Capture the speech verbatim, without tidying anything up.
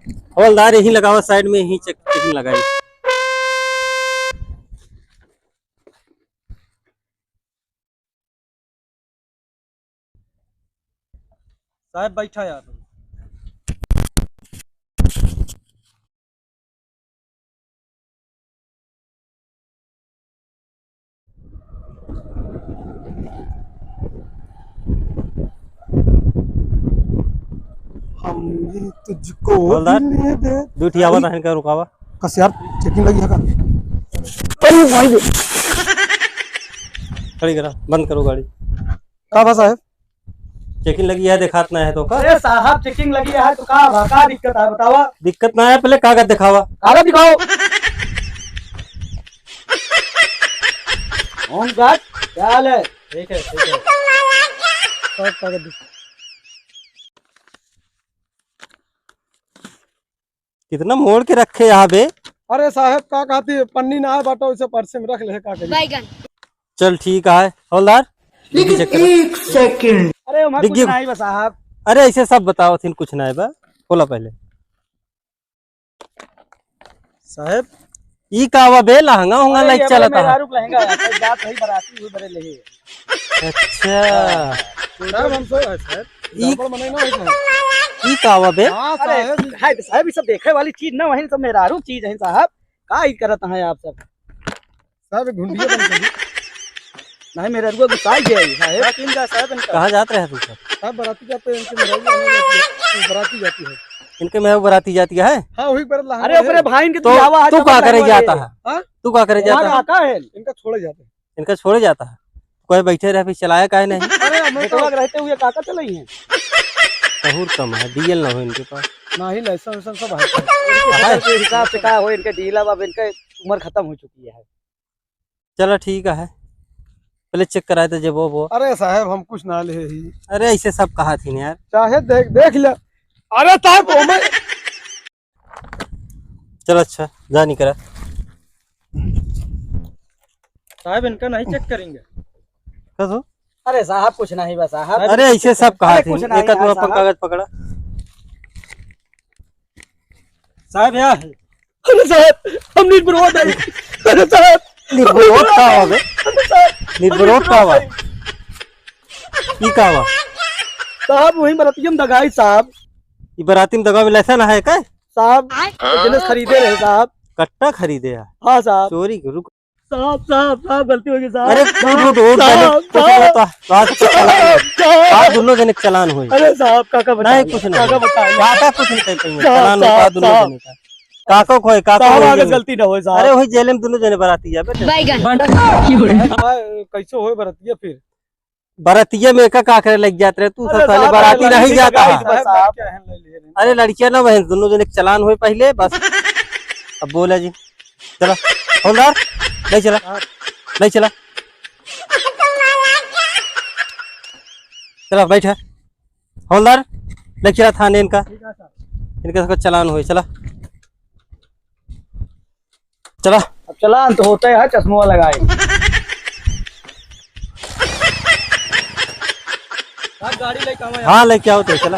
हवलदार, यहीं लगावा, side में यहीं check, checking लगाई। साहब, बैठा यार। हम तुझको हवलदार, दे दे। दू ठियावा अरे। तहन का रुकावा। कस यार, checking लगी है का? अरे भाई रे। खड़ी करा, बंद करो गाड़ी। का बा साहब? Checking लगी है, देखात ना है तो का? अरे साहब, checking लगी है तो का बा? का दिक्कत है बतावा? दिक्कत ना है, पहले कागज दिखावा। कागज दिखाओ। होमगार्ड, क्या हाल है? ठीक है, ठीक है। सब कागज दिखाओ। कितना मोड़ के रखे यहाँ बे। अरे साहब, का कहती है, पन्नी ना है बाटो, उसे पर्से में रख ले, का करी? बैगन। चल ठीक है हवलदार, लेकिन check करो। एक second। अरे, वहाँ कुछ डिग्गी नहीं बा साहब। अरे, ऐसे सब बताओ थिन, कुछ नहीं बा। खोला पहले। साहब, ई का बा बे, लहंगा होंगा अरे, लाइक ये चलता है। मेहरारू के लहंगा है, जात है, बराती हुई बड़े लेहे। अच्छा। साहब, हम सो है, साहब। ई गड़बड़ मनई ना होई, साहब। ई का बा बे? हाँ, अरे, साहब। हाय, साहब, ई सब देखे वाली चीज ना, वही सब मेहरारू चीज है, साहब। का ई करत हैं आप सब? साहब, एक घुंडिया बन के। नहीं, मेहरारू गुस्सा गया है, साहब। क्या कीन जा, साहब, इनका? कहाँ जात रहे तू सब? साहब, बराती जाते हैं, इनके मेहरारू बराती जाती है। इनके मेहरारू बराती जाती है? हाँ, वही पर लहंगा अरे, है। अपने भाई इनके तो दियावा है, तू का करे जाता है? हाँ? तू का करे वहाँ जाता है? काका है। इनका छोड़े जाते हैं। इनका छोड़े जाता है? कोई बैठे रहे, फिर चलाया काहे नहीं? अरे, हमें तो बेटवा के रहते हुए काका चलाई हैं। सहूर कम है, डीएल ना हो इनके पास। नहीं, लाइसेंस वाइसेंस सब है। इनके है? शक्ल के हिसाब से का हो, इनके डीएल अब, अब इनके उम्र खत्म हो चुकी है। चलो ठीक है, पहले check कराए तो जब वो, वो। अरे साहब, हम कुछ ना ले ही। अरे ऐसे सब कहा थी ना यार। चाहे देख, देख ले। अरे साहब, वो मैं चल अच्छा, जा निकरा। साहब, इनका नहीं check करेंगे। का तो? अरे साहब, कुछ नहीं बा साहब। अरे, ऐसे सब कहा अरे, थी। कुछ नहीं एक आध यार, अपन साहब। कागज पकड़ा। साहब, यहाँ है। अरे साहब, हम निर्विरोध है। अरे साहब, निर्विरोध का हुआ बे? अरे साहब, निर्विरोध का हुआ? ई का हुआ? साहब, वही बराती में दगाई साहब। ई बराती में दगावे लाइसेंस है का? साहब, जिन्हें खरीदे रहे साहब। कट्टा खरीदे है? हाँ साहब। चोरी के, रुक। साहब, साहब, साहब, गलती हो गई साहब। अरे, उठ, उठ, उठ, साहब, पहले, कुछ साहब। नहीं होता। आज तो चलान होई। साहब, साहब। आज दोनों जने के चलान होई। अरे साहब, काका बताइए, नहीं, कुछ नहीं। काका बताइए। काका कुछ नहीं करेंगे। साहब, चलान होई, साहब, आज दोनों साहब। जने का। काको खोए, काको साहब, खोए आगे नहीं। गलती ना होए, साहब। अरे, वही जेल में दोनों जने बराती जाबे। बैगन। हाँ, कैसे होए बरातिया फिर? बरतिया में का, का करे लग जात रहे तू? अरे सब पहले साहब, बराती अरे रही लड़की जाता का है। साहब। अरे लड़कियां ना बहन, दोनों जने के चलान होए पहले, बस। अब बोला जी, चला, हवलदार, ले चला, ले चला, चला बैठा, हवलदार, ले चला थाने इनका, ठीक है सर। इनका सबका चलान होए, चला। चला। अब चला, अंत होते है, चश्मा लगाए। आप गाड़ी लेके आवा यार। हाँ, लेके आओ तो, चला।